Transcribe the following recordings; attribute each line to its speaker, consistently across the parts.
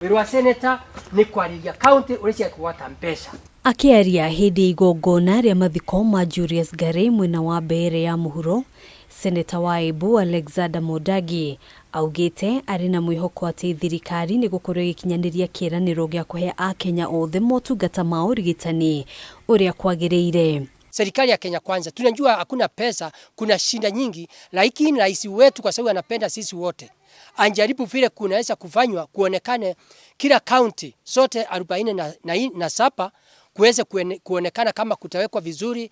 Speaker 1: Wĩra wa seneta nĩ kwarĩria county ũrĩa ciakũgwata mbeca.
Speaker 2: Akĩaria hĩndĩ ya igongona rĩa mathiko ma Julius Ngari mwena wa Mbeere ya mũhuro, Seneta wa Embu Alexander Mundagi augĩte arĩ na mwĩhoko atĩ thirikari nĩ gũkorwo ĩgĩkinyanĩria kĩĩranĩro gĩa kũhe akenya othe motungata ma ũrigitani ũrĩa kwagĩrĩire.
Speaker 1: Serikali ya Kenya Kwanza tunajua hakuna pesa, kuna shinda nyingi, lakini rais wetu kwa sababu anapenda sisi wote anjaribu vile kunaweza kufanywa kuonekane kila county sote 47 kuweze kuonekana kama kutawekwa vizuri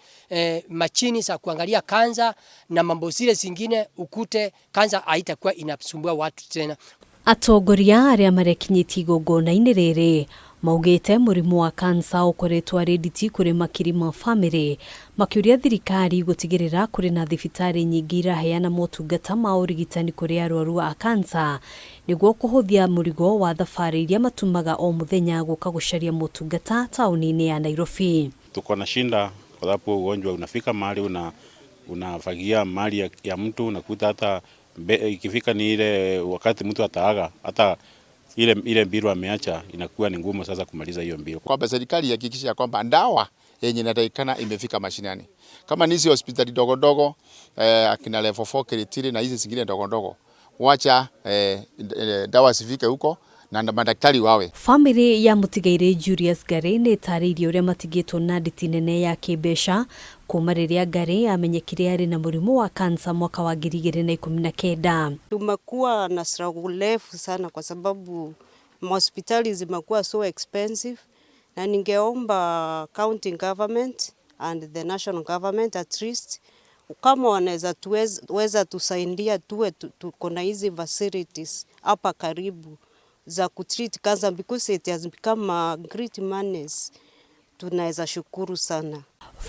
Speaker 1: machini za kuangalia kansa na mambo zile zingine, ukute kansa haitakuwa inasumbua watu tena.
Speaker 2: Atongoria arĩa marekinyĩtie igongona-inĩ rĩrĩ maugĩte mũrimũ wa kansa ũkoretwo arĩ nditi kũrĩ makiri ma bamĩrĩ, makĩũria thirikari gũtigĩrĩra kũrĩ na thibitarĩ nyingĩ iraheana motungata ma ũrigitani kũrĩ arwaru a kansa nĩguo kũhũthia mũrigo wa thabarĩ iria matumaga o mũthenya gũka gũcaria motungata taũni-inĩ ya Nairobi.
Speaker 3: Tuko na shinda kwa sababu ugonjwa unafika mahali unafagia mali ya mtu, unakuta hata ikifika ni ile wakati mtu ataaga, hata ile bill ameacha inakuwa ni ngumu sasa kumaliza hiyo bill.
Speaker 4: Kwamba serikali ihakikishe kwamba dawa yenye inatakikana imefika mashinani. Kama ni hizi hospitali ndogo ndogo, akina level 4 Kiritiri na hizi zingine ndogo ndogo, wacha dawa zifike huko na madaktari wawe.
Speaker 2: Bamĩrĩ ya mũtigairĩ Julius Ngari nĩ ĩtarĩirie ũrĩa matigĩtwo na nditi nene ya kĩmbeca kuma rĩrĩa Ngari amenyekire arĩ na mũrimũ wa kansa mwaka wa 2019.
Speaker 5: Tumekuwa na struggle refu sana kwa sababu hospitali zimekuwa so expensive, na ningeomba county government and the national government, at least kama wanaweza weza tusaidia tuwe tuko na hizi facilities hapa karibu za kutreat cancer, because it has become a great menace, tunaweza shukuru sana.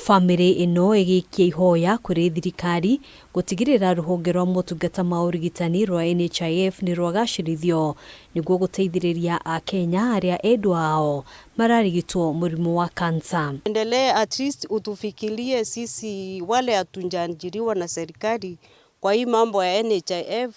Speaker 2: Bamĩrĩ ĩno ĩgĩikia ihoya kũrĩ thirikari gũtigĩrĩra rũhonge rwa motungata ma ũrigitani rwa NHIF nĩ rwagacĩrithio nĩguo gũteithĩrĩria akenya arĩa endwa ao mararigitwo mũrimũ wa kansa.
Speaker 5: Endelee, at least utufikirie sisi wale hatujaajiriwa na serikali kwa hii mambo ya NHIF,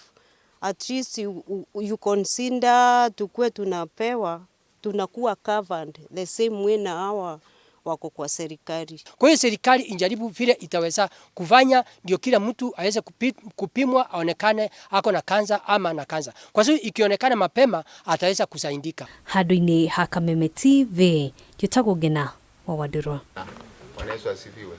Speaker 5: at least you consider tukue tunapewa, tunakuwa covered the same way na hawa wako kwa serikali.
Speaker 1: Kwa hiyo serikali injaribu vile itaweza kufanya ndio kila mtu aweze kupimwa aonekane ako na kansa ama na kansa. Kwa sababu ikionekana mapema ataweza kusaidika.
Speaker 2: Handũ-inĩ ha Kameme TV, njĩtagwo Ngena wa Wandũrwa.
Speaker 4: Bwana Yesu asifiwe.